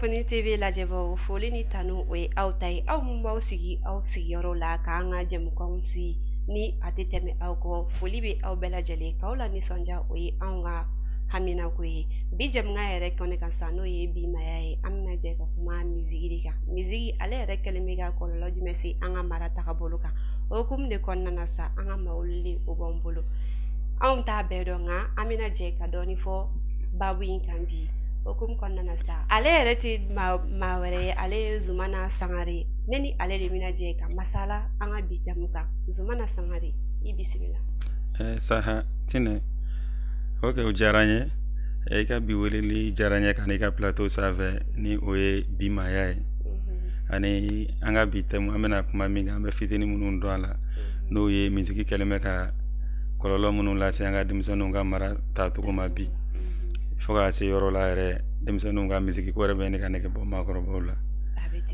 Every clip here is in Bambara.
Kunnafoni TV lajɛbaaw, foli ni tanu o ye aw ta ye, aw mun b'aw sigi aw sigiyɔrɔ la k'an ka jɛmukanw suit ni a tɛ tɛmɛ aw kɔ. Foli bɛ aw bɛɛ lajɛlen k'aw la nisɔndiya, o ye anw ka haminako ye. Bi jɛmukan yɛrɛ kɛnɛ kan sa, n'o ye bi maaya ye, an bɛna jɛ ka kuma misigi de kan. Misigi ale yɛrɛ kɛlen bɛ ka kɔlɔlɔ jumɛn se an ka mara tagabolo kan? O hukumu de kɔnɔna na sa, an ka maa welelen o b'an bolo. Anw t'a bɛɛ dɔn, nka an bɛna jɛ ka dɔɔni fɔ baabu in kan bi. O hukumu kɔnɔna na sa, ale yɛrɛ tɛ maa wɛrɛ ye, ale ye Zumana Sangare. Ne ni ale de bɛna jɛ ka masala an ka bi thème kan. Zumana Sangare, i bisimila. Saha Tinɛ, ok, o diyara n ye. I ka bi weleli diyara n ye ka n'i ka plateau sanfɛ ni o ye bi maaya ye, ani an ka bi thème, an bɛna kuma min kan, an bɛ fitinin minnu dɔn a la, n'o ye misigi kɛlen bɛ ka kɔlɔlɔ minnu lase an ka denmisɛnninw ka mara tacogo ma bi, fo k'a se yɔrɔ la yɛrɛ, denmisɛnninw ka misigi ko yɛrɛ bɛ ɲini ka nege bɔ maakɔrɔbaw la.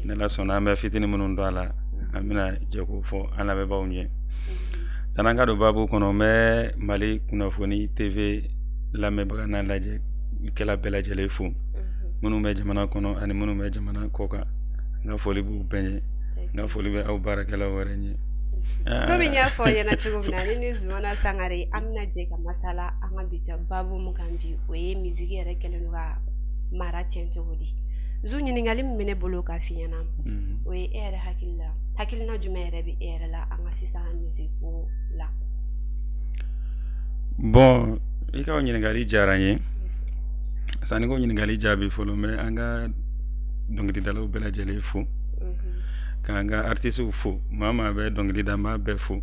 Ni Ala sɔnna, an bɛ fitinin minnu dɔn a la, an bɛna jɛ k'o fɔ an lamɛnbaaw ɲɛ. Sanni an ka don baabu kɔnɔ, n bɛ Mali Kunnafoni TV lamɛnbaga n'a lajɛlikɛla bɛɛ lajɛlen fo, minnu bɛ jamana kɔnɔ ani minnu bɛ jamana kɔ kan. N ka foli b'u bɛɛ ye, n ka foli bɛ aw baarakɛlaw yɛrɛ ɲɛ. Komi n y'a fɔ aw ɲɛna cogo min na, ne ni Zumana Sangare, an bɛna jɛ ka masala an ka bi baabu min kan bi, o ye misigi yɛrɛ kɛlen don ka mara tiɲɛ cogo di. Zu, ɲininkali min bɛ ne bolo ka f'i ɲɛna, o ye e yɛrɛ hakili la, hakilina jumɛn yɛrɛ bɛ e yɛrɛ la an ka sisan misigi ko la? Bon, i ka o ɲininkali diyara n ye. Sanni ko ɲininkali jaabi fɔlɔ, n bɛ an ka dɔnkilidalaw bɛɛ lajɛlen fo, k'an ka artisiw fo, maa maa bɛ dɔnkili da, n b'a bɛɛ fo.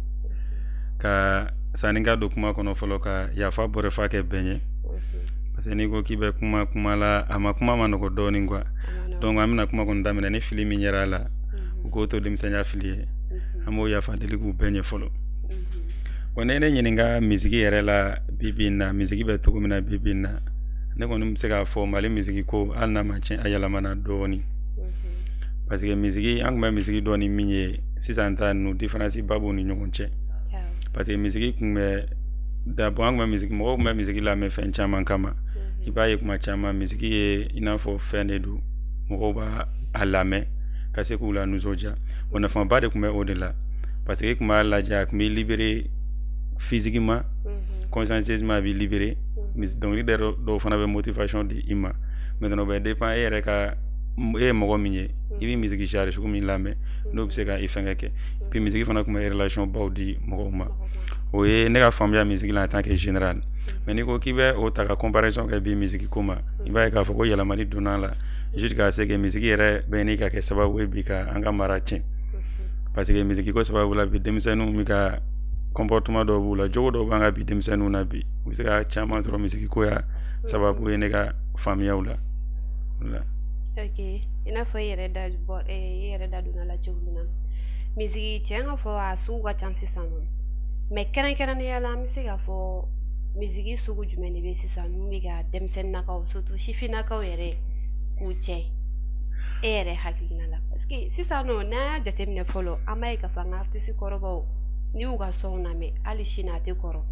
Ka sanni ka don kuma kɔnɔ fɔlɔ, ka yafa bɔrɛfa kɛ bɛɛ ye, parce que n'i ko k'i bɛ kuma kuma la, a ma kuma ma nɔgɔ dɔɔnin quoi. Donc an bɛna kuma kɔni daminɛ ni fili min yɛrɛ a la, u k'o to denmisɛnya fili ye, an b'o yafa deli k'u bɛɛ ɲɛ fɔlɔ. Bon, ne ye ne ɲininka misigi yɛrɛ la bi bi in na, misigi bɛ cogo min na bi bi in na, ne kɔni bɛ se k'a fɔ Mali misigi ko, hali n'a ma tiɲɛ, a yɛlɛmana dɔɔnin, parce que misigi, an tun bɛ misigi dɔn ni min ye, sisan ta ninnu, différence ba b'u ni ɲɔgɔn cɛ, parce que misigi tun bɛ d'abord, an tun bɛ misigi, mɔgɔw tun bɛ misigi lamɛn fɛn caman kama. I b'a ye kuma caman, misigi ye i n'a fɔ fɛn de don, mɔgɔw b'a a lamɛn ka se k'u la nisɔndiya. O nafaba de tun bɛ o de la, parce que i tun b'a lajɛ, a tun b'i libérer physiquement, consciencieusement, a b'i libérer. Dɔnkili dɔw fana bɛ motivation di i ma. Maintenant, o bɛ dépend e yɛrɛ ka, e ye mɔgɔ min ye, i bɛ misigi genre sugu min lamɛn, n'o bɛ se ka i fɛnkɛ kɛ. Puis misigi fana tun bɛ relation baw di mɔgɔw ma. O ye ne ka faamuya misigi la en tant que général. Mais n'i ko k'i bɛ o ta ka comparaison kɛ bi misigi ko ma, i b'a ye k'a fɔ ko yɛlɛmali donna a la jusqu'à ce que misigi yɛrɛ bɛ ɲini ka kɛ sababu ye bi ka an ka mara tiɲɛ, parce que misigi ko sababu la bi, denmisɛnninw bɛ ka comportement dɔw b'u la, jogo dɔw b'an ka bi denmisɛnninw na bi, u bɛ se ka caman sɔrɔ misigi ko ya sababu ye, ne ka faamuyaw la. Voilà. Ok, i n'a fɔ i yɛrɛ da bɔ, i yɛrɛ da donna la cogo min na, misigi, tiɲɛ ka fɔ, a sugu ka ca sisan nɔ, mais kɛrɛnkɛrɛnnenya la, an bɛ se k'a fɔ misigi sugu jumɛn de bɛ sisan min bɛ ka denmisɛnninnakaw, surtout sifinnakaw yɛrɛ, k'u tiɲɛ e yɛrɛ hakilina la? Parce que sisan nɔ, n'an y'a jateminɛ fɔlɔ, an b'a ye k'a fɔ an ka artiste kɔrɔbaw, n'i y'u ka sonw lamɛn, hali sini a tɛ kɔrɔ,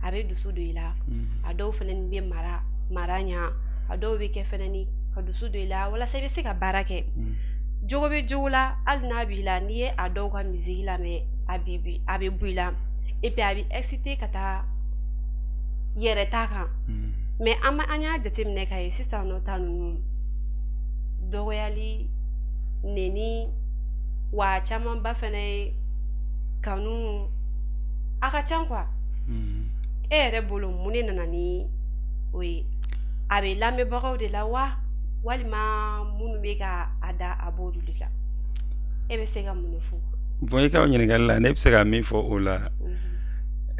a bɛ dusu don i la. A dɔw fana bɛ mara mara ɲa, a dɔw bɛ kɛ fana ni ka dusu don i la walasa i bɛ se ka baara kɛ. Jogo bɛ jogo la, hali n'a b'i la, n'i ye a dɔw ka misigi lamɛn, a bi a bɛ bɔ i la, et puis a bɛ exciter ka taa yɛrɛ ta kan. Mais an ma, an y'a jateminɛ k'a ye sisan nɔ ta ninnu, dɔgɔyali, neni, wa camanba fana ye kanu, a ka ca quoi. E yɛrɛ bolo, mun de nana ni o ye? A bɛ lamɛnbagaw de la wa, walima minnu bɛ ka a da, a b'olu de la? E bɛ se ka mun de fɔ? Bon, i ka o ɲininkali la, ne bɛ se ka min fɔ o la,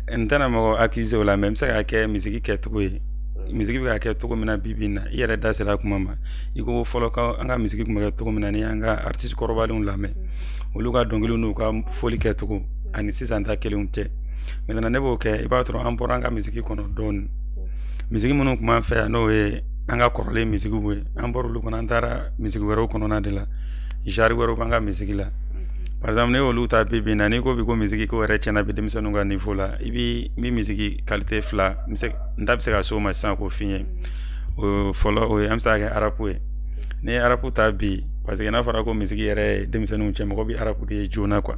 n tɛna mɔgɔ accuser o la, mais n bɛ se k'a kɛ misigi kɛcogo ye, misigi bɛ ka kɛ cogo min na bi bi in na. I yɛrɛ da sera kuma ma, i ko fɔlɔ ka an ka misigi tun bɛ kɛ cogo min na, ni an ka artiste kɔrɔbalenw lamɛn, olu ka dɔnkiliw n'u ka fɔli kɛcogo ani sisan ta kelenw tɛ. Maintenant, ne b'o kɛ, i b'a sɔrɔ an bɔra an ka misigi kɔnɔ dɔɔnin. Misigi minnu tun b'an fɛ yan, n'o ye an ka kɔrɔlen misigiw ye, an bɔra olu kɔnɔ, an taara misigi wɛrɛw kɔnɔna de la, genre wɛrɛw b'an ka misigi la. Par exemple, ne y'olu ta bi bi in na, n'i ko bi ko misigi ko yɛrɛ tiɲɛna bi denmisɛnninw ka niveau la, i bi n bɛ misigi qualité fila, n bɛ se, n da bɛ se ka s'o ma sisan k'o f'i ɲɛ. O fɔlɔ, o ye an bɛ se ka kɛ rap ye. N'i ye rap ta bi, parce que n'a fɔra ko musique yɛrɛ ye denmisɛnninw cɛ, mɔgɔ bɛ rap de ye joona quoi.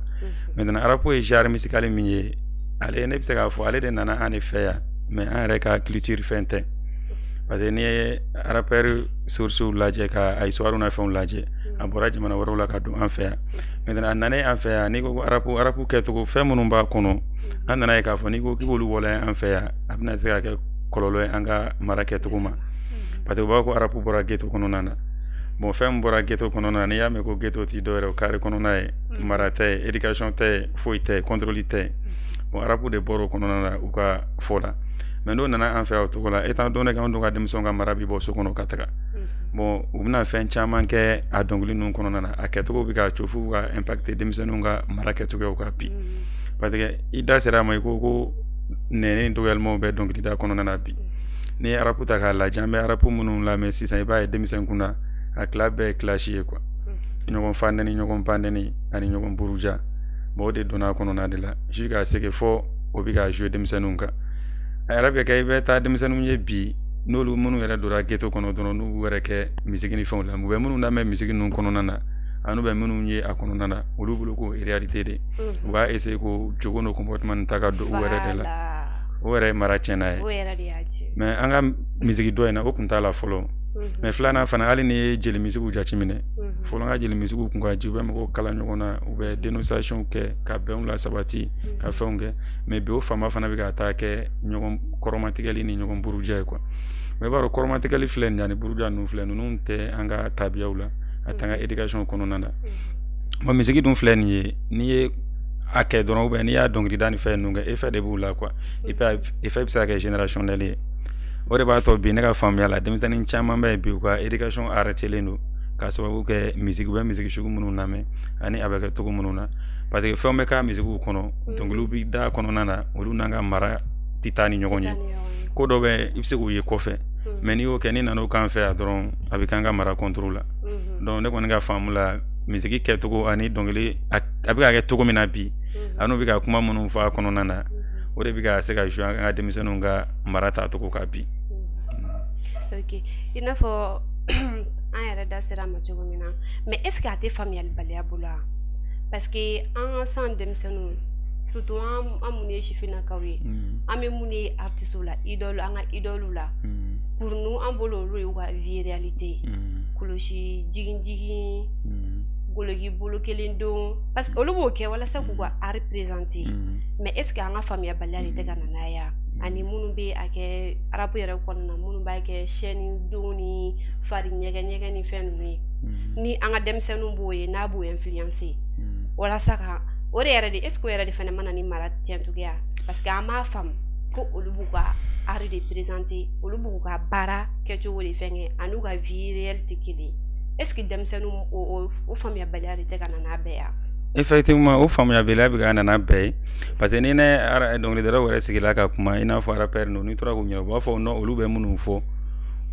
Maintenant rap ye genre musical min ye, ale ne bɛ se k'a fɔ ale de nana an de fɛ yan, mais an yɛrɛ ka culture fɛn tɛ. Parce que n'i ye rappeur sources lajɛ, ka a histoire n'a fɛnw lajɛ, a bɔra jamana wɛrɛw la ka don an fɛ yan. Maintenant a nanen an fɛ yan, n'i ko ko rap, rap kɛcogo, fɛn minnu b'a kɔnɔ, an nana ye k'a fɔ n'i ko k'i b'olu waleya an fɛ yan, a bɛna se ka kɛ kɔlɔlɔ ye an ka mara kɛcogo ma. Parce que u b'a fɔ ko rap bɔra ghetto kɔnɔna na. Bon, fɛn min bɔra ghetto kɔnɔna na, n'i y'a mɛn ko ghetto ti dɔwɛrɛ o carré kɔnɔna ye, mara tɛ yen, éducation tɛ yen, foyi tɛ yen, contrôle tɛ yen. Bon, rap de bɔra o kɔnɔna na u ka fɔ la. Mais n'o nana an fɛ yan o cogo la, étant donné que anw dun ka denmisɛnw ka mara bi bɔ so kɔnɔ ka taga, bon, u bɛna fɛn caman kɛ a dɔnkili ninnu kɔnɔna na, a kɛcogo bɛ ka co f'u ka impacter denmisɛnninw ka mara kɛcogoyaw kan bi. Parce que i da sera a ma, i ko ko nɛni ni dɔgɔyalimaw bɛ dɔnkilida kɔnɔna na bi. N'i ye rap ta k'a lajɛ, an bɛ rap minnu lamɛn sisan, i b'a ye denmisɛn kunda, a tila bɛɛ ye clash ye quoi, ɲɔgɔn fa nɛni, ɲɔgɔn ba nɛni ani ɲɔgɔn buruja. Bon, o de donna a kɔnɔna de la jusqu'à ce que fɔ o bɛ ka jouer denmisɛnninw kan. A yɛrɛ bɛ kɛ i bɛ taa denmisɛnninw ye bi, n'olu minnu yɛrɛ donna ghetto kɔnɔ dɔrɔn, n'u b'u yɛrɛ kɛ musique ni fɛnw la, u bɛ minnu lamɛn musique ninnu kɔnɔna na ani bɛ minnu ye a kɔnɔna na, olu bolo ko réalité de, u b'a essayer ko jogo n'o comportement ta ka don u yɛrɛ de la. O yɛrɛ ye mara tiɲɛna ye. Mais an ka musique dɔ in na, o kun t'a la fɔlɔ. Mais filanan fana, hali n'i ye jeli musiquew jateminɛ, fɔlɔ an ka jeli musiquew kun ka ji, u bɛ mɔgɔw kala ɲɔgɔn na, u bɛ dénonciation kɛ ka bɛnw la sabati, ka fɛnw kɛ. Mais bi o fanba fana bɛ ka taa kɛ ɲɔgɔn kɔrɔmatigɛli ni ɲɔgɔn buruja ye quoi. Mais i b'a dɔn, kɔrɔmatigɛli filɛ nin ye ani buruja ninnu filɛ, ninnu tɛ an ka tabiyaw la, a t'an ka éducation kɔnɔna na. Bon, musique dun filɛ nin ye, n'i ye a kɛ dɔrɔn, ou bien n'i y'a dɔnkilida ni fɛn ninnu kɛ, effet de b'u la quoi. Effet bɛ se ka kɛ générationnel ye. O de b'a to bi, ne ka faamuya la, denmisɛnnin caman bɛ yen bi, u ka éducation arrêté len don k'a sababu kɛ musique, u bɛ musique sugu minnu lamɛn ani a bɛ kɛ cogo minnu na. Parce que fɛnw bɛ k'a musique kɔnɔ, dɔnkiliw bɛ da kɔnɔna na, olu n'an ka mara tɛ taa ni ɲɔgɔn ye. Ko dɔ bɛ i bɛ se k'u ye kɔfɛ, mais n'i y'o kɛ, n'i nana o k'an fɛ yan dɔrɔn, a bɛ k'an ka mara contre la. Donc ne kɔni ka faamu la, musique kɛcogo ani dɔnkili a bɛ ka kɛ cogo min na bi, ani u bɛ ka kuma minnu fɔ a kɔnɔna na, o de bɛ ka se ka jouer an ka denmisɛnninw ka mara tacogo kan bi. Ok, i n'a fɔ an yɛrɛ da sera a ma cogo min na, mais est ce que a tɛ faamuyalibaliya bolo wa? Parce que an ka san denmisɛnninw, surtout an minnu ye sifinnakaw ye, an bɛ mun ye artistes la, idole, an ka idole la, pour nous, an bolo olu y'u ka vie réalité ye, kulusi jigin jigin, goloki bolo kelen don, parce que olu b'o kɛ walasa k'u ka art présenter. Mais est ce que an ka faamuyabaliya de tɛ ka na n'a ye, ani minnu bɛ a kɛ rap yɛrɛ kɔnɔna na, minnu b'a kɛ chaîne don ni fari ɲɛgɛn ɲɛgɛn ni fɛn ninnu ye, ni an ka denmisɛnninw b'o ye, n'a b'o influencer walasa ka o de yɛrɛ de, est ce que o yɛrɛ de fana mana ni mara tiɲɛcogoya? Parce que an b'a faamu ko olu b'u ka art de présenter, olu b'u ka baara kɛcogo de fɛnkɛ, ani u ka vie réelle tɛ kelen ye. Est ce que denmisɛnninw o faamuyabaliya de tɛ ka na n'a bɛɛ ye? Effectivement, o faamuyabaliya bɛ ka na n'a bɛɛ ye. Parce que ni ne dɔnkilidalaw yɛrɛ sigila ka kuma, i n'a fɔ rappeur ninnu, n'i tora k'u ɲininka, u b'a fɔ non, olu bɛ minnu fɔ,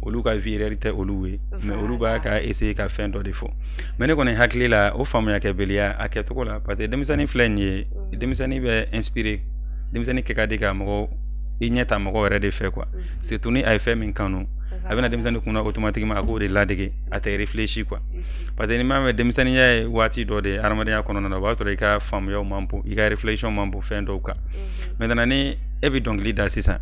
olu ka vie réelle tɛ olu ye, mais olu b'a ka essayer ka fɛn dɔ de fɔ. Mais ne kɔni hakili la, o faamuyakɛbaliya a kɛcogo la, parce que denmisɛnnin filɛ nin ye, denmisɛnnin bɛ inspirer, denmisɛnnin kɛ ka di ka mɔgɔ i ɲɛ ta mɔgɔ yɛrɛ de fɛ quoi. Surtout ni a ye fɛn min kanu, a bɛna denmisɛnnin kunna automatiquement, a k'o de ladege, a tɛ réfléchir quoi. Parce que ni m'a mɛn denmisɛnninya ye waati dɔ de ye adamadenya kɔnɔna na, o b'a sɔrɔ i ka faamuyaw man bon, i ka réflexion man bon fɛn dɔw kan. Maintenant ni e bɛ dɔnkili da sisan,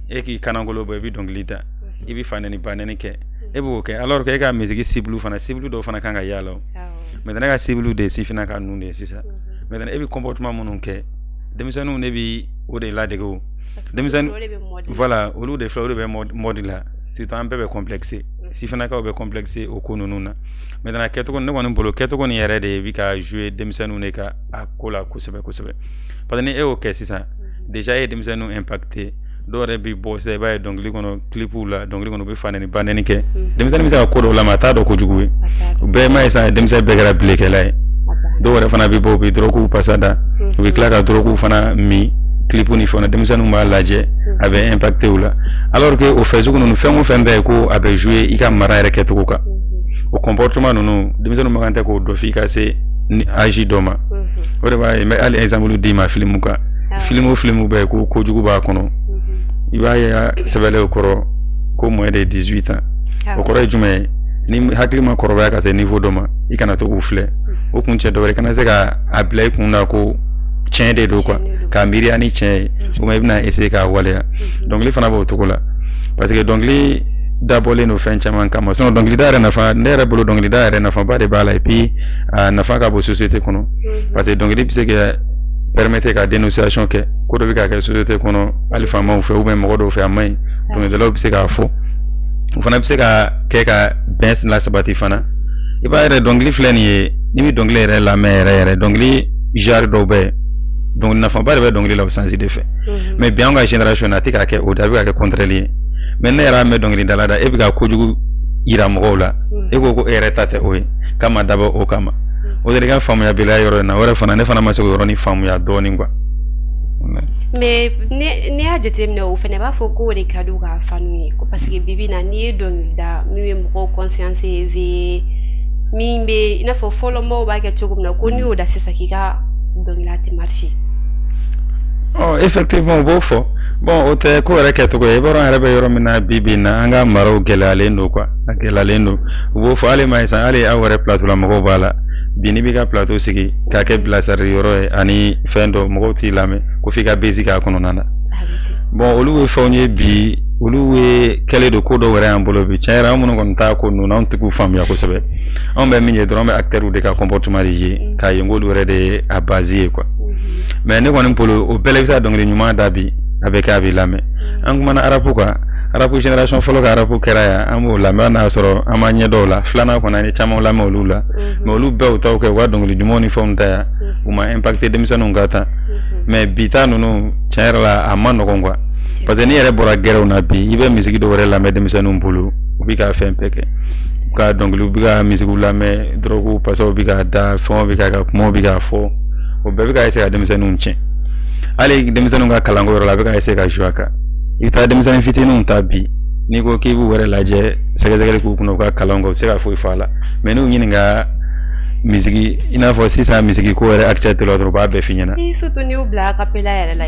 e k'i kanangolo bɔ, i bɛ dɔnkili da, i bɛ fa nɛni ba nɛni kɛ, e b'o kɛ, alors que e ka musique cible fana, cible dɔw fana kan ka y'a la o. Maintenant e ka cible de ye sifinnaka ninnu de ye sisan. Maintenant e bɛ comportement minnu kɛ, denmisɛnninw de bɛ o de ladege o. Denmisɛnnin, voilà, olu de filɛ, olu de bɛ mode la. Surtout an bɛɛ bɛ complexé, sifinnakaw bɛ complexé o ko ninnu na. Maintenant kɛcogo, ne kɔni bolo, kɛcogo nin yɛrɛ de bɛ ka jouer denmisɛnninw de ka a ko la kosɛbɛ kosɛbɛ. Parce que ni e y'o kɛ sisan, déjà e ye denmisɛnninw impacté. Dɔw yɛrɛ bɛ bɔ sisan, i b'a ye dɔnkili kɔnɔ, clipw la, dɔnkili kɔnɔ, u bɛ fa nɛni ba nɛni kɛ. Denmisɛnnin bɛ se ka ko dɔw lamɛn, a t'a dɔn kojugu ye. U bɛɛ ma ye sisan, denmisɛnnin bɛɛ kɛra bilekɛla ye. Dɔw yɛrɛ fana bɛ bɔ, u bɛ drogue pasa da, u bɛ tila ka drogue fana min clip ni fɛnw na, denmisɛnninw b'a lajɛ, a bɛ impacté u la. Alors que o fɛn sugu ninnu, fɛn o fɛn bɛ yen ko a bɛ jouer i ka mara yɛrɛ kɛcogo kan, o comportement ninnu, denmisɛnninw man kan tɛ k'o dɔn f'i ka se ni âge dɔ ma. O de b'a ye, n bɛ hali exemple d'i ma film kan. Film o film bɛ yen ko kojugu b'a kɔnɔ, i b'a ye sɛbɛnlen o kɔrɔ ko moins de 18 ans. O kɔrɔ ye jumɛn ye? Ni hakili ma kɔrɔbaya ka se niveau dɔ ma, i kana to k'u filɛ. O kun cɛ dɔwɛrɛ kana se ka a bila i kun na ko tiɲɛ de don quoi, k'a miiriya ni tiɲɛ ye, ou bien i bɛna essayer k'a waleya. Dɔnkili fana b'o cogo la, parce que dɔnkili dabɔlen don fɛn caman kama. Sinon dɔnkilida yɛrɛ nafa, ne yɛrɛ bolo dɔnkilida yɛrɛ nafaba de b'a la, et puis a nafa ka bon société kɔnɔ, parce que dɔnkili bɛ se ka permettre ka dénonciation kɛ ko dɔ bɛ ka kɛ société kɔnɔ, hali faamaw fɛ ou bien mɔgɔ dɔw fɛ, a man ɲi, dɔnkilidalaw bɛ se k'a fɔ, o fana bɛ se ka kɛ ka bɛn lasabati fana. I b'a yɛrɛ dɔnkili filɛ nin ye, n'i bɛ dɔnkili yɛrɛ lamɛn yɛrɛ yɛrɛ, dɔnkili genre dɔw bɛ yen, donc nafaba de bɛ dɔnkili la o sens de fɛ. Mais bi anw ka génération na, a tɛ k'a kɛ o de, a bɛ ka kɛ contraire ye. Mais ne yɛrɛ y'a mɛn dɔnkilidala da, e bɛ ka kojugu yira mɔgɔw la, e ko ko e yɛrɛ ta tɛ o ye, k'a ma dabɔ o kama. O de ka faamuya bɛlɛya yɔrɔ in na, o yɛrɛ fana ne fana ma se k'o yɔrɔnin faamuya dɔɔnin quoi. Mais n'i y'a jateminɛ, o fana b'a fɔ k'o de ka di u ka fanu ye, ko parce que bibi na, n'i ye dɔnkili da min bɛ mɔgɔw conscience éveiller, min bɛ i n'a fɔ fɔlɔ mɔgɔw b'a kɛ cogo min na, ko n'i y'o da sisan k'i ka dɔnkili tɛ marcher. Ɔ, effectivement, u b'o fɔ. Bon, o tɛ ko yɛrɛ kɛcogo ye. I b'a dɔn, an yɛrɛ bɛ yɔrɔ min na bi bi in na, an ka maraw gɛlɛyalen don quoi, a gɛlɛyalen don. U b'o fɔ hali ma sisan, hali aw yɛrɛ plateau la mɔgɔw b'a la bi, n'i b'i ka plateau sigi k'a kɛ bilasirali yɔrɔ ye ani fɛn dɔ, mɔgɔw t'i lamɛn ko f'i ka bezi k'a kɔnɔna na. Bon, olu ye fɛnw ye bi, olu ye kɛlen don ko dɔw yɛrɛ y'an bolo bi. Tiɲɛ yɛrɛ, an minnu kɔni t'a ko ninnu, anw tɛ k'u faamuya kosɛbɛ. Anw bɛ min ye dɔrɔn, an bɛ acteurs de ka comportement de ye k'a ye k'olu yɛrɛ de ye a base ye quoi. Mais ne kɔni bolo, o bɛɛ la, i bɛ se ka dɔnkili ɲuman da bi, a bɛ kɛ, a bɛ lamɛn. An kumana rap kan, rap génération fɔlɔ ka rap kɛra yan, an b'o lamɛn, hali n'a y'a sɔrɔ an ma ɲɛ dɔw la. Filanan kɔni, an ye caman lamɛn olu la, mais olu bɛɛ u taw kɛ, u ka dɔnkili ɲumanw ni fɛnw ta yan, u ma impacté denmisɛnninw ka tan. Mais bi ta ninnu, tiɲɛ yɛrɛ la, a ma nɔgɔn quoi, parce que n'i yɛrɛ bɔra gɛrɛw na bi, i bɛ misiki dɔw yɛrɛ lamɛn denmisɛnninw bolo, u bɛ ka fɛn bɛɛ kɛ, u ka dɔnkiliw, u bɛ ka misikiw lamɛn, dɔrɔgu pasaw bɛ ka da, fɛnw bɛ ka kɛ, kumaw bɛ ka fɔ, o bɛɛ bɛ ka essayer ka denmisɛnninw tiɲɛ. Hali denmisɛnninw ka kalanko yɔrɔ la, a bɛ ka essayer ka jouer a kan. I bɛ taa denmisɛnnin fitininw ta bi, n'i ko k'i b'u yɛrɛ lajɛ, sɛgɛsɛgɛli k'u kunna u ka kalan kɛ, u tɛ se ka foyi fɔ a la. Mais n'u ɲininka misiki, i n'a fɔ sisan misiki ko yɛrɛ actualité la dɔrɔn, u b'a bɛɛ f'i ɲɛna. Surtout n'i y'u bila a cappella yɛrɛ la.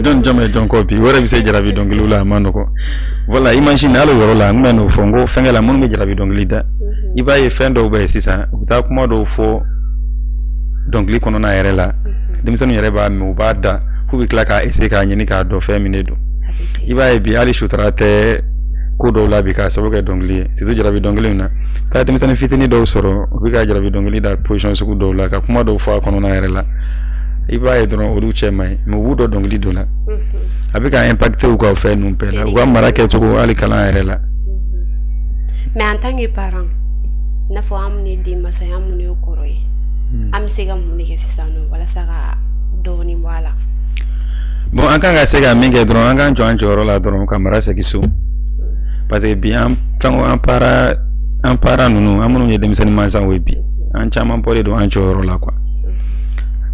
Jɔn jɔn bɛ jɔn kɔ bi, o yɛrɛ bɛ se jarabi dɔnkiliw la, a ma nɔgɔn. Voilà, imagine hali o yɔrɔ la, n bɛna n'o fɔ n ko fɛnkɛ la, minnu bɛ jarabi dɔnkili da, i b'a ye fɛn dɔw bɛ yen sisan, u bɛ taa kuma dɔw fɔ dɔnkili kɔnɔna yɛrɛ la, denmisɛnninw yɛrɛ b'a mɛn, u b'a da, f'u bɛ tila k'a essayer k'a ɲini k'a dɔn fɛn min de don. I b'a ye bi, hali sutura tɛ ko dɔw la bi k'a sababu kɛ dɔnkili ye, surtout jarabi dɔnkili in na. Taa denmisɛnnin fitinin dɔw sɔrɔ, u bɛ ka jarabi dɔnkili da position sugu dɔw la, ka kuma dɔw fɔ a kɔnɔna yɛrɛ la, i b'a ye dɔrɔn olu cɛ man ɲi, mais u b'u dɔn dɔnkili dɔ la, a bɛ ka impacter u ka fɛn ninnu bɛɛ la, u ka mara kɛcogo, hali kalan yɛrɛ la. Mais en tant que parent, i n'a fɔ an minnu ye denmansa ye, an minnu ye kɔrɔ ye, an bɛ se ka mun de kɛ sisan nɔ walasa ka dɔɔnin bɔ a la? Bon, an kan ka se ka min kɛ dɔrɔn, an k'an jɔ an jɔyɔrɔ la dɔrɔn ka mara segin so, parce que bi an fɛn an parent ninnu, an minnu ye denmisɛnnin mansaw ye bi, an caman bɔlen don an jɔyɔrɔ la quoi.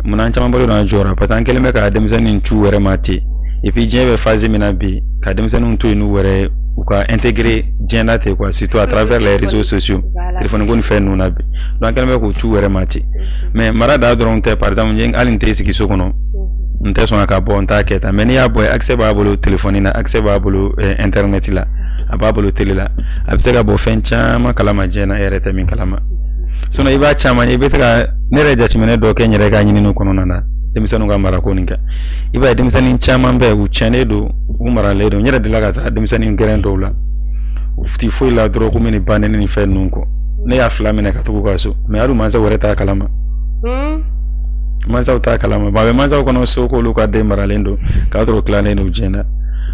Munna an caman bɔlen don an jɔyɔrɔ la? Parce que an kɛlen bɛ ka denmisɛnnin cu wɛrɛ ma ten. Et puis diɲɛ bɛ phase min na bi, ka denmisɛnninw to yen n'u yɛrɛ u ka intégrer diɲɛ na ten quoi, surtout à travers les réseaux sociaux, téléphone ko ni fɛn ninnu na bi. Donc an kɛlen bɛ k'u cu wɛrɛ ma ten. Mais mara da dɔrɔn tɛ. Par exemple, hali n tɛ sigi so kɔnɔ, n tɛ sɔn ka bɔ, n t'a kɛ tan. Mais n'i y'a bɔ, accès b'a bolo téléphone na, accès b'a bolo internet la, a b'a bolo télé la, a bɛ se ka bɔ fɛn caman kalama diɲɛ na, e yɛrɛ tɛ min kalama. Sinon i b'a caman, i bɛ se ka, ne yɛrɛ jateminɛ dɔ kɛ n yɛrɛ ka ɲininiw kɔnɔna na denmisɛnninw ka marako nin kan, i b'a ye denmisɛnnin caman bɛ yen, u tiɲɛnen don, u maralen don. N yɛrɛ delila ka taa denmisɛnnin gɛrɛn dɔw la, u ti foyi la dɔrɔn komi ni ba nɛni ni fɛn ninnu kɔ. Ne y'a fila minɛ ka tugu ka so, mais hali mansaw yɛrɛ t'a kalama, mansaw t'a kalama. A bɛ mansaw kɔnɔ so k'olu ka den maralen don, k'a sɔrɔ u tilalen don diɲɛ na.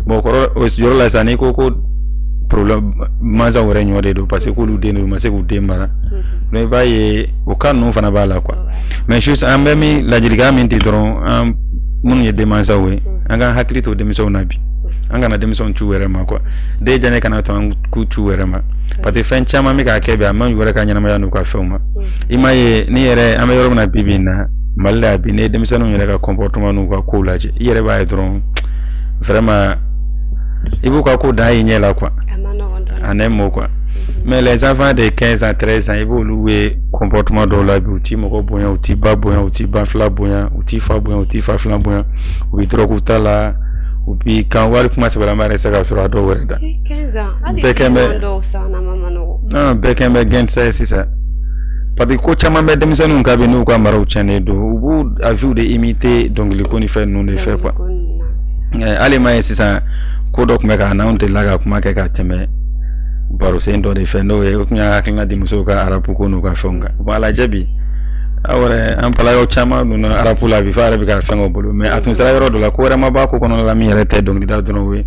Bon, kɔrɔ o yɔrɔ la sisan, n'i ko ko problème mansaw yɛrɛ ɲɔ de don, parce que k'olu den don, u ma se k'u den mara. Donc i b'a ye o cas ninnu fana b'a la quoi. Mais juste an bɛ min ladilikan min di dɔrɔn, an minnu ye denmansaw ye, an k'an hakili to denmisɛnw na bi, an kana denmisɛnw c'u yɛrɛ ma quoi. Den diya kana to an k'u c'u yɛrɛ ma, parce que fɛn caman bɛ k'a kɛ bi, a man ɲi u yɛrɛ ka ɲɛnamaya n'u ka fɛnw ma. I m'a ye, ni yɛrɛ an bɛ yɔrɔ min na bi bi in na Mali la bi, n'i ye denmisɛnninw yɛrɛ ka comportement n'u ka kow lajɛ, i yɛrɛ b'a ye dɔrɔn vraiment i b'u ka ko dan y'i ɲɛ la quoi, en un mot quoi. Mais les enfants de 15 ans, 13 ans, i b'olu ye comportement dɔw la bi, u ti mɔgɔ bonya, u ti ba bonya, u ti ba fila bonya, u ti fa bonya, u ti fa fila bonya, u bɛ dɔrɔgu ta la. U bi kan wari kuma sɛbɛlama yɛrɛ se ka sɔrɔ a dɔw wɛrɛ da. 15 ans, hali 10 ans dɔw san na ma nɔgɔ. Non, bɛɛ kɛn bɛ gɛntisɛ ye sisan. Parce que ko caman bɛ denmisɛnninw ka bi n'u ka maraw tiɲɛnen don, u b'u avis de imiter dɔnkiliko ni fɛn ninnu de fɛ quoi. Hali ma ye sisan, ko dɔ tun bɛ ka n'anw delila ka kuma kɛ ka tɛmɛ barosen dɔ de fɛ, n'o ye o tun y'a hakilina di musow ka rap ko n'u ka fɛnw kan. Bon, a lajɛ bi, aw yɛrɛ, an balakaw caman donna rap la bi, f'a yɛrɛ bɛ ka fɛn k'o bolo. Mais a tun sera yɔrɔ dɔ la, ko wɛrɛ ma b'a ko kɔnɔna la min yɛrɛ tɛ dɔnkilida dɔrɔn ye.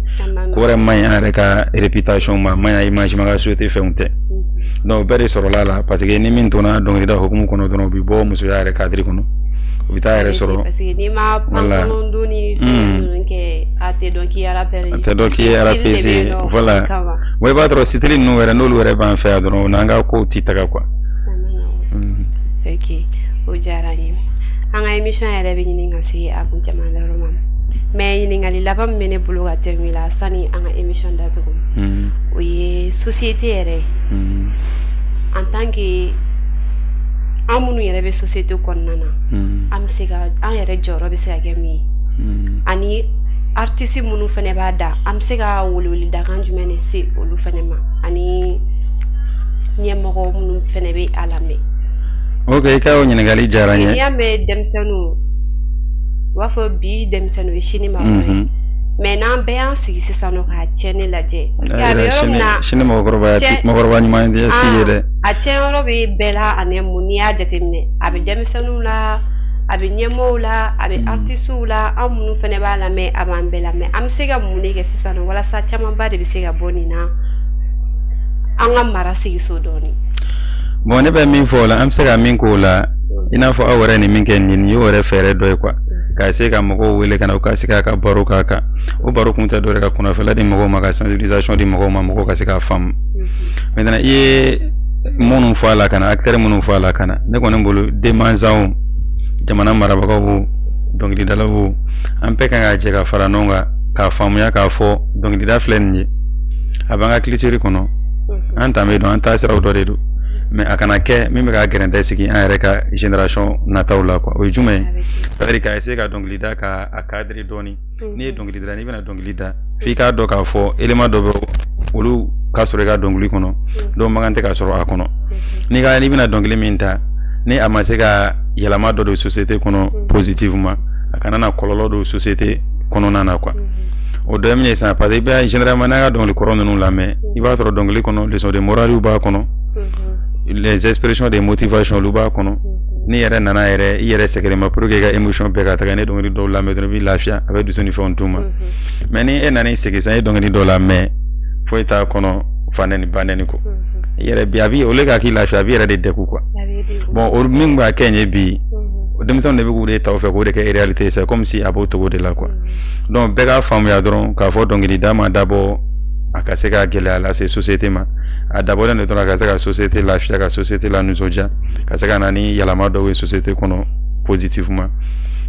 Ko wɛrɛ man ɲi an yɛrɛ ka réputation ma, man ɲi image ma, ka société fɛnw tɛ. Donc bɛɛ de sɔrɔla la, parce que ni min donna dɔnkilida hukumu kɔnɔ dɔrɔn, u bɛ bɔ musoya yɛrɛ cadre kɔnɔ, u bɛ taa yɛrɛ sɔrɔ. Parce que n'i ma pantalon don ni fɛn ninnu kɛ, a tɛ dɔn k'i ye rappeur ye. A tɛ dɔn k'i ye rappeuse ye, voilà. Bon, i b'a sɔrɔ style ninnu yɛrɛ, n'olu yɛrɛ b'an fɛ yan dɔrɔn, o n'an ka kow ti taga quoi. Ok, o diyara n ye. An ka émission yɛrɛ bɛ ɲini ka se a kun caman yɔrɔ ma, mais ɲininkali laban min bɛ ne bolo ka tɛmɛ la sani an ka émission datugu, o ye société yɛrɛ, en tant que an minnu yɛrɛ bɛ société kɔnɔna na, an bɛ se ka an yɛrɛ jɔyɔrɔ bɛ se ka kɛ min ye, ani artiste minnu fɛnɛ b'a da, an bɛ se ka weleweledakan jumɛn de se olu fɛnɛ ma, ani ɲɛmɔgɔ minnu fɛnɛ bɛ a lamɛn? Ok, i ka o ɲininkali diyara n ye. N'i y'a mɛn denmisɛnninw, u b'a fɔ bi denmisɛnninw ye sini maakɔrɔ ye, mais n'an bɛɛ y'an sigi sisan nɔ k'a tiɲɛni lajɛ, parce que a bɛ yɔrɔ min na, sini mɔgɔkɔrɔba mɔgɔkɔrɔba ɲuman tɛ t'i ye dɛ. A tiɲɛ yɔrɔ bɛ bɛɛ la, ani mun n'i y'a jateminɛ, a bɛ denmisɛnninw la, a bɛ ɲɛmɔgɔw la, a bɛ artistew la, an minnu fɛnɛ b'a lamɛn, a b'an bɛɛ la. Mais an bɛ se ka mun de kɛ sisan nɔ walasa camanba de bɛ se ka bɔ nin na, an ka mara sigi so dɔɔnin? Bon, ne bɛ min fɔ o la, an bɛ se ka min k'o la, i n'a fɔ aw yɛrɛ ni min kɛ nin y'o yɛrɛ fɛɛrɛ dɔ ye quoi, ka se ka mɔgɔw wele ka na, u ka se k'a ka baro k'a kan. O baro kun tɛ dɔwɛrɛ ka kunnafoniya di mɔgɔw ma, ka sensibilisation di mɔgɔw ma, mɔgɔw ka se k'a faamu. Maintenant, i ye minnu fɔ a la ka na, acteur minnu fɔ a la ka na, ne kɔni bolo, denmansaw, jamana marabagaw o, dɔnkilidalaw o, an bɛɛ kan ka jɛ ka fara ɲɔgɔn kan k'a faamuya k'a fɔ dɔnkilida filɛ nin ye, a b'an ka culture kɔnɔ, an danbe don, an taasiraw dɔ de don. Mais a kana kɛ min bɛ ka gɛrɛntɛ sigi an yɛrɛ ka génération nataw la quoi. O ye jumɛn ye? C'est à dire ka essayer ka dɔnkilida ka a cadrer dɔɔni. N'i ye dɔnkilida, n'i bɛna dɔnkili da, f'i k'a dɔn k'a fɔ élément dɔ bɛ olu ka sɔrɔ i ka dɔnkili kɔnɔ, dɔw man kan tɛ ka sɔrɔ a kɔnɔ. N'i bɛna dɔnkili min ta, ni a ma se ka yɛlɛma dɔ don société kɔnɔ positivement, a kana na kɔlɔlɔ don société kɔnɔna na quoi. O dɔ ye min ye sisan, parce que i bɛ généralement n'a ka dɔnkili kɔrɔ ninnu lamɛn, i b'a sɔrɔ dɔnkili kɔnɔ, leçon de morale b'a kɔnɔ, les expressions de motivation olu b'a kɔnɔ. N'i yɛrɛ nana yɛrɛ, i yɛrɛ sɛgɛrɛ ma pour que i ka émotion bɛɛ ka taga, ne dɔnkili dɔw lamɛn dɔrɔn, i b'i lafiya, a bɛ dusu ni fɛnw d'u ma. Mais ni e nana i sigi sisan, e ye dɔnkili dɔw lamɛn, foyi t'a kɔnɔ, fa nɛni ba nɛni kɔ, i yɛrɛ bi a bi au lieu k'a k'i lafiya, a b'i yɛrɛ de degun quoi. Bon, o min b'a kɛ nin ye bi, denmisɛnninw de bɛ k'u de ta o fɛ k'o de kɛ réalité, c'est comme si a b'o togo de la quoi. Donc bɛɛ k'a faamuya dɔrɔn k'a fɔ dɔnkilida ma dabɔ a ka se ka gɛlɛya lase société ma, a dabɔlen de dɔrɔn a ka se ka société lafiya, ka société la nisɔndiya, ka se ka na ni yɛlɛma dɔw ye société kɔnɔ positivement.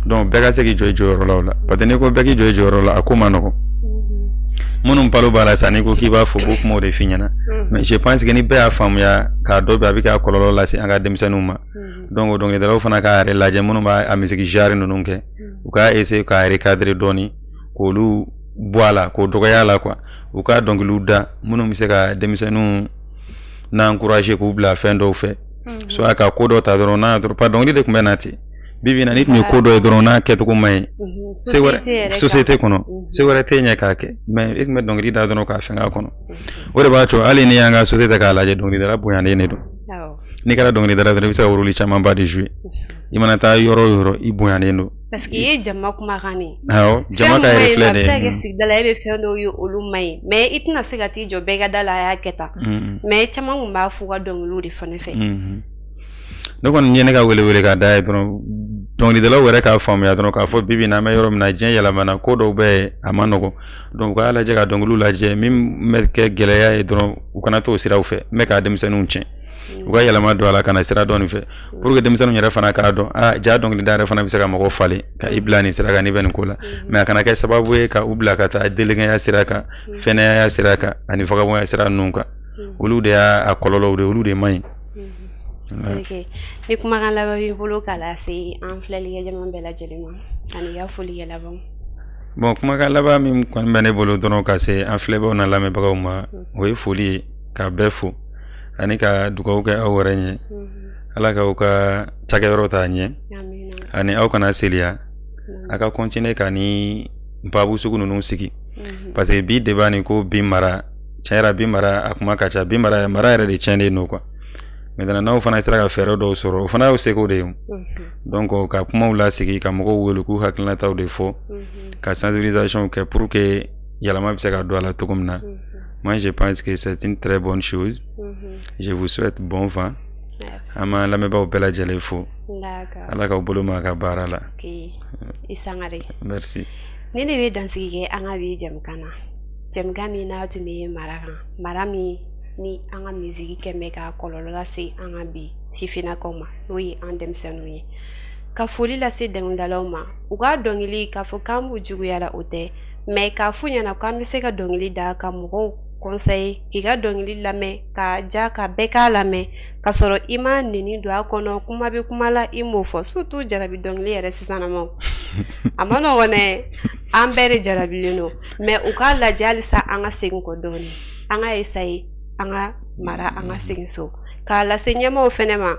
Donc bɛɛ ka se k'i jɔ i jɔyɔrɔ la o la, parce que n'i ko bɛɛ k'i jɔ i jɔyɔrɔ la, a ko ma nɔgɔn. Minnu balo b'a la sisan, n'i ko k'i b'a fɔ, u b'o kumaw de f'i ɲɛna. Mais je pense que ni bɛɛ y'a faamuya k'a dɔn bi, a bɛ ka kɔlɔlɔ lase an ka denmisɛnninw ma. Donc o dɔnkilidalaw fana k'a yɛrɛ lajɛ, minnu b'a a musique genre ninnu kɛ, u k'a essayer k'a recadrer dɔɔni, k'olu bɔ a la, k'o dɔgɔya la quoi. U ka dɔnkiliw da minnu bɛ se ka denmisɛnninw n'encourager, k'u bila fɛn dɔw fɛ, soit ka ko dɔ ta dɔrɔn n'a dɔrɔn pa dɔnkili de tun bɛ na ten. Bi bi in na, n'i tun ye ko dɔ ye dɔrɔn n'a kɛcogo man ɲi se wɛrɛ société kɔnɔ, se wɛrɛ tɛ ɲɛ k'a kɛ, mais i tun bɛ dɔnkili da dɔrɔn k'a fɛngɛ a kɔnɔ. O de b'a to hali n'i y'an ka société k'a lajɛ, dɔnkilidala bonyanen de don. N'i kɛra dɔnkilidala dɔrɔn, i bɛ se ka rôle camanba de jouer. I mana taa yɔrɔ o yɔrɔ, i bonyanen don. Parce que i ye jama kumakan de. Awɔ, jama ka reflet de. A bɛ se ka kɛ sigida la, e bɛ fɛn dɔw ye, olu man ɲi, mais i tɛna se ka t'i jɔ bɛɛ ka da la a y'a kɛ tan. Mais caman kun b'a f'u ka dɔnkiliw de fana fɛ. Ne kɔni ye ne ka welewele ka da ye dɔrɔn, dɔnkilidalaw yɛrɛ k'a faamuya dɔrɔn k'a fɔ bi bi in na, an bɛ yɔrɔ min na, diɲɛ yɛlɛmana, ko dɔw bɛ yen a ma nɔgɔn. Donc u k'a lajɛ ka dɔnkiliw lajɛ min bɛ kɛ gɛlɛya ye dɔrɔn, u kana t'o siraw fɛ n bɛ k'a denmisɛnninw tiɲɛ. U ka yɛlɛma don a la ka na sira dɔ nin fɛ pour que denmisɛnninw yɛrɛ fana k'a dɔn, ah ja, dɔnkilida yɛrɛ fana bɛ se ka mɔgɔ falen ka i bila nin sira kan n'i bɛ nin ko la. Mais a kana kɛ sababu ye ka u bila ka taa délinquanya sira kan, fɛnɛya sira kan, ani vagabondya sira ninnu kan. Olu de y'a kɔlɔlɔw de, olu de man ɲi. Ok, ni kumakan laban b'i bolo k'a lase an filɛlikɛ jama bɛɛ lajɛlen ma, ani i ka foli kɛ laban. Bon, kumakan laban min kɔni bɛ ne bolo dɔrɔn ka se an filɛbaaw n'a lamɛnbagaw ma, o ye foli ye, ka bɛɛ fo ani ka dugawu kɛ aw yɛrɛ ɲɛ. Ala k'aw ka cakɛyɔrɔ taa ɲɛ ani aw kana seliya, a ka continuer ka ni babu sugu ninnu sigi, parce que bi débat nin ko bi mara, tiɲɛ yɛrɛ, bi mara a kuma ka ca. Bi mara, mara yɛrɛ de tiɲɛnen don quoi. Maintenant, n'aw fana sera ka fɛɛrɛ dɔw sɔrɔ, o fana y'aw seko de ye. Donc ka kumaw lasigi, ka mɔgɔw wele k'u hakilinataw de fɔ, ka sensibilisation kɛ pour que yɛlɛma bɛ se ka don a la cogo min na. Moi, je pense que c'est une très bonne chose. Je vous souhaite bon vent. An b'an lamɛnbaaw bɛɛ lajɛlen fo. Ala k'aw bolo mɛn a ka baara la. I Sangare. Merci. Ni de bɛ dansigi kɛ an ka bi jɛmukan na, jɛmukan min n'a tun bɛ mara kan, mara min ni an ka misigi kɛn bɛ ka kɔlɔlɔ lase an ka bi sifinnakaw ma, n'o ye an denmisɛnninw ye. Ka foli lase dɔnkilidalaw ma, u ka dɔnkili, k'a fɔ k'an b'u juguya la, o tɛ, mais k'a f'u ɲɛna k'an bɛ se ka dɔnkili da ka mɔgɔw conseiller, k'i ka dɔnkili lamɛn ka ja ka bɛɛ k'a lamɛn, ka sɔrɔ i ma nɛni don a kɔnɔ, kuma bɛ kuma la, i m'o fɔ. Surtout jarabi dɔnkili yɛrɛ sisan, a ma nɔgɔn dɛ, an bɛɛ de jarabilen don. Mais u k'a lajɛ halisa, an ka segin kɔ dɔɔnin, an ka essayer an ka mara, an ka segin so, k'a lase ɲɛmaaw fɛnɛ ma.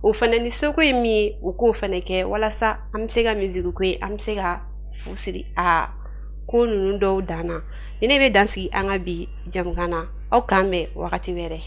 O fɛnɛ ni seko ye min ye, u k'o fɛnɛ kɛ walasa an bɛ se ka musique ko ye, an bɛ se ka fu siri a ko ninnu dɔw dan na. Ni ne bɛ dan sigi an ka bi jɛmukan na, aw k'an bɛn wagati wɛrɛ.